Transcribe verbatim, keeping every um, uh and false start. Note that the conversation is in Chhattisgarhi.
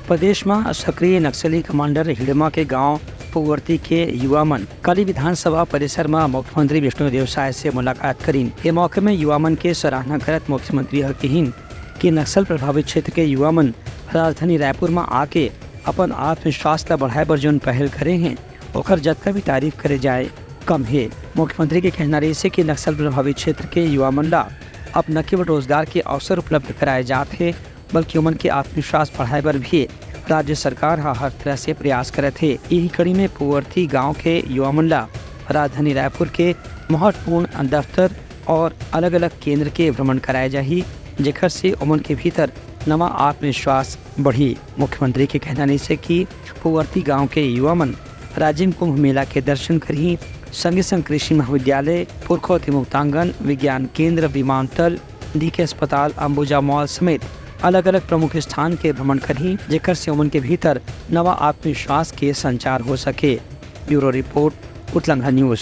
प्रदेश म सक्रिय नक्सली कमांडर हिड़मा के गांव पुगवर्ती के युवा मन काली विधानसभा परिसर म मुख्यमंत्री विष्णुदेव साय से मुलाकात करिन। ए मौके म युवा मन के सराहना करत मुख्यमंत्री ह किहिन कि नक्सल प्रभावित क्षेत्र के युवा मन राजधानी रायपुर म आके अपन आत्मविश्वास ल बढ़ाए बर जोन पहल करे हें, ओकर जतका भी तारीफ करे जाए, कम हे। मुख्यमंत्री के कहना रहिस हे कि नक्सल प्रभावित क्षेत्र के युवा मन ला अब न केवल रोजगार के अवसर उपलब्ध कराए जात हे, बल्कि ओमन के आत्मविश्वास बढ़ाए बर भी राज्य सरकार ह हर तरह से प्रयास करत हे। इही कड़ी में पुगवर्ती गांव के युवा मन ला राजधानी रायपुर के महत्वपूर्ण दफ्तर और अलग-अलग केंद्र के भ्रमण कराए जाही, जेकर से ओमन के भीतर नवा आत्मविश्वास बढ़ी। मुख्यमंत्री के कहना रहिस हे कि पुगवर्ती गांव के युवा मन राजिम कुंभ मेला के दर्शन करही, संगे संग कृषि महाविद्यालय, पुरखौती मुक्तांगन, विज्ञान केंद्र, विमानतल, डीके अस्पताल, अंबुजा मॉल समेत अलग-अलग प्रमुख स्थान के भ्रमण करही, जेकर से ओमन के भीतर नवा आत्मविश्वास के संचार हो सके। Bureau report, Utlangha news.